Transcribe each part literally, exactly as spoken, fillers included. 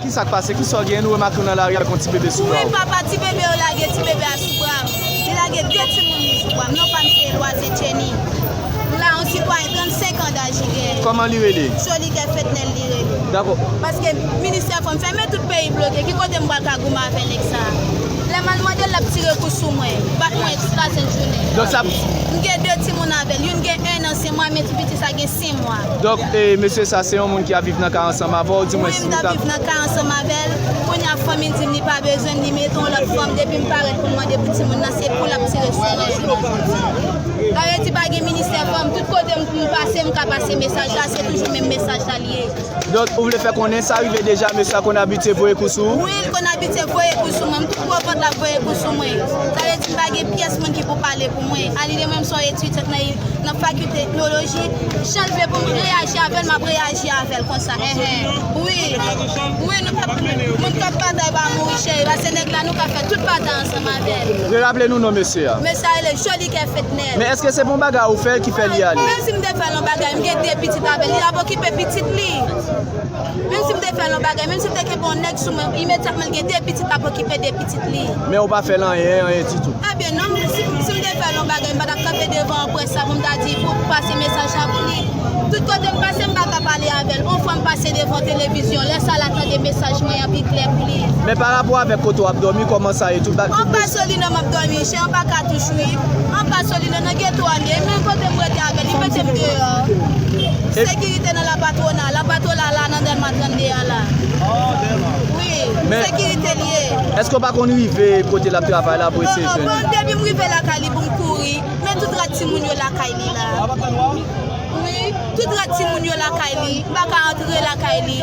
Kisa k pase? Kisa w gen? Nou remake w nan lari avèk yon ti bebe sou bra w. Wi, papa, ti bebe yo lage ti bebe a sou bra m. Li lage de timoun li sou bra m. Non pa m se Elwaze Jenny. M la, yon sitwayen trannsenk an daj li genyen. Kòman li rele? Jolikè Fetnel li rele. Dakò. Paske ministè fanm fèmen tout peyi bloke. Ki kote m pral ka goumen avè nèg sa a? Lè m al mande l, l ap tire kou sou mwen, bat mwen tout lasent jounen. Donk sa... M gen de timoun avè l. Youn gen en an, se mwen, men ti piti sa gen senk mwa. Donk, e, mesye sa, se yon moun ki ap viv nan kay ansanm avè w, di mwen si nou ta... Wi, m t ap viv nan kay ansanm avè l. Kounye a, fanmi l di m li pa bezwen m, li mete yon lòt fanm. Depi m parèt pou m mande pou timoun nan, se pou l ap tire sou mwen. Sa vle di pa gen ministè fanm. Tout kote m, m pase, m ka pase mesaj la, se toujou menm mesaj la l ye. Donk, ou vle fè konnen sa rive deja, mesye a konn abitye voye kou sou ou? Wi, l konn abitye voye kou sou mwen. M tou gwo vant l ap voye kou sou mwen. Sa vle di m pa gen pyès moun ki pou pale pou mwen. Alide mwen, m se yon etudyant nan, nan fakilte etnoloji. Jan l vle pou m reyaji avè l, m ap reyaji avè l konsa. Enhen. Wi. Wi, nou p ap, moun k ap batay pa mouri, cheri. Pase nèg la, nou ka fè tout batay ansanm avè l. Reraple nou non mesye a. Mesye a rele Jolikè Fetnel. Men èske se pa yon bagay ou fè ki fè li ale? Menm si m te fè l yon bagay, m gen de pitit avè l, li ap okipe pitit li. Menm si m te fè l yon bagay, menm si m te kenbe yon nèg sou mwen, imedyatman l gen de pitit, l ap okipe de pitit li. Men ou pa fè l anyen, anyen ditou? Ebyen non, si, si m te fè l yon bagay, m pa t ap kanpe devan près la pou m ta di, pou pase mesaj la pou li. Tout kote m pase, m pa ka pale avè l. Yon fwa m pase devan televizyon, lè sa l a tande mesaj mwen an pi klè pou li. Men pa rapò avèk kote w ap dòmi, kòman sa ye tout ba... Anba solino m ap dòmi, chè, anba katouch wi. Anba solino nan geto a m ye, menm kote m rete avè l, li mete m deyò. Sekirite nan la patwona, la patwona la nan Dèlma trannde a la. Wi, men sekirite l ye. Èske w pa konn rive kote l ap travay la pou eseye jwenn li? Bon, depi m rive lakay li pou m kouri, men tout rad timoun yo lakay li la. Wi, tout rad timoun yo lakay li, m pa ka antre lakay li.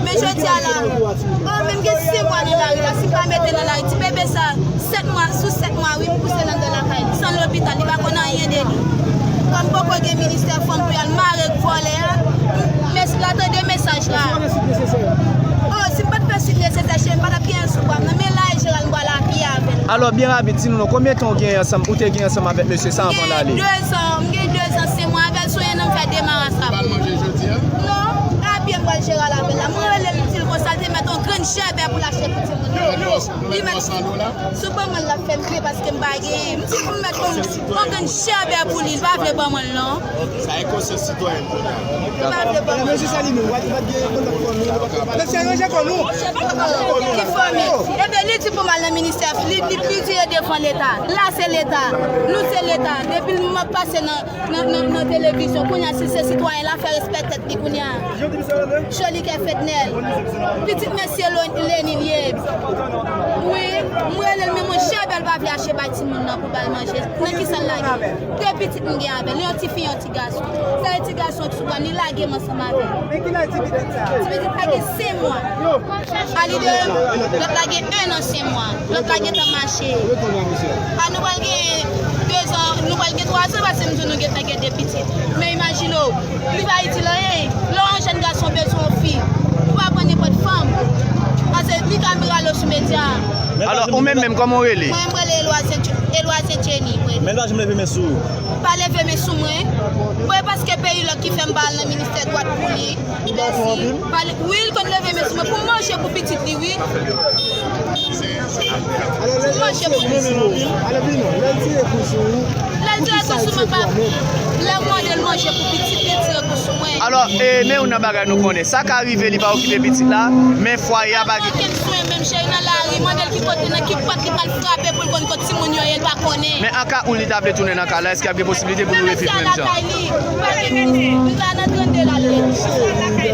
Men jodi a la, oh, men m gen senk mwa nan lari la, si m pa mete nan lari, ti bebe sa, sèt mwa, sou sèt mwa, wi, m kouse l anndan lakay li, san lopital, li pa konn anyen de li. Kòm poko gen ministè fanm pou y al mare ak vòlè a, m, mes-, la tande mesaj la. Oh, si m pa t fè swit nesesè, cheri, m pa t ap gen anyen sou bra m nan, men la e Jeral m pral apye avè l. Alò, byen rapid, di nou non, konbyen tan w gen ansanm, ou te gen ansanm avèk mesye sa anvan l ale? M gen dezan, m gen dezan, senk mwa avè l, sou yon an m fè demaraj la. Ou pa al manje jodi a? Non, apye m pral Jeral avè l la. M rele l, m di l konsa, l te mèt yon grenn chèbè pou l achte pou timoun nan. Li mèt, si w ban mwen l, l ap fè m kriye paske m pa genyen. M di pou m mèt yon, yon grenn chèbè pou li, l pa vle ban mwen l non. Sa e konsyans sitwayèn kounye a. Li pa vle ban mwen l. Mesye sa li menm, w a di pa t gen kontak fanmi, w a pa t gen... Mesye ranje kò nou. Ki fanmi? Ebyen, li di pou m al nan ministè, li, li, li di yo devan Leta. La se Leta. Nou se Leta. Depi m ap pase nan, nan, nan, nan televizyon, kounye a, si se sitwayen la, fè respè tèt li kounye a. Jolikè Fetnel. Pitit mesye Lo-, Lenin ye. Wi, m rele l, men mwen chèbè l pa vle achte bay timoun nan pou ba l manje. Nan kisa l lage? De pitit m gen avè l, yon tifi, yon ti gason. Sa e ti gason ki sou bra m, li lage m ansanm avè l. Men kilaj ti pitit sa? Ti pitit la gen senk mwa. Alide, lòt la gen en an senk mwa. Lòt la gentan mache. A, nou pral gen dezan, nou pral gen twazan, paske m di w nou gentan gen de pitit. Men imajine w, li pa itil anyen. Lè yon jèn gason bezwen yon fi, ou pa pran nenpòt fanm. Paske li ka rale w sou medya. Alò, ou menm menm, kòman w rele? Mwen, m rele Elwaze, Elwaze Jenny, mwen. Men l pa janm leve men sou ou? Pa leve men sou mwen. Mwen, paske peyi lòk ki fè m pa al nan ministè dwat pou li. Li pa fè anpil? Pale, wi, l konn leve men sou mwen pou m manje pou pitit li, wi. Pou m manje pou pitit li. Lè l tire kou sou mwen, pa, lè m mande l manje pou pitit li, l tire kou sou mwen. Alò, e, men youn nan bagay nou konnen. Sa ka rive, li pa okipe pitit la, men fwaye a pa gen. Li pa pran kenn swen menm, cheri, nan lari, mande l ki kote, nan ki pòt li pral frape pou l konn kot timoun yo ye, l pa konnen. Men an ka ou li ta vle tounen nan kay la, èske y ap gen posiblite pou nou reviv menm jan? Lakay li, pa gen, m ta nan trannde la, li.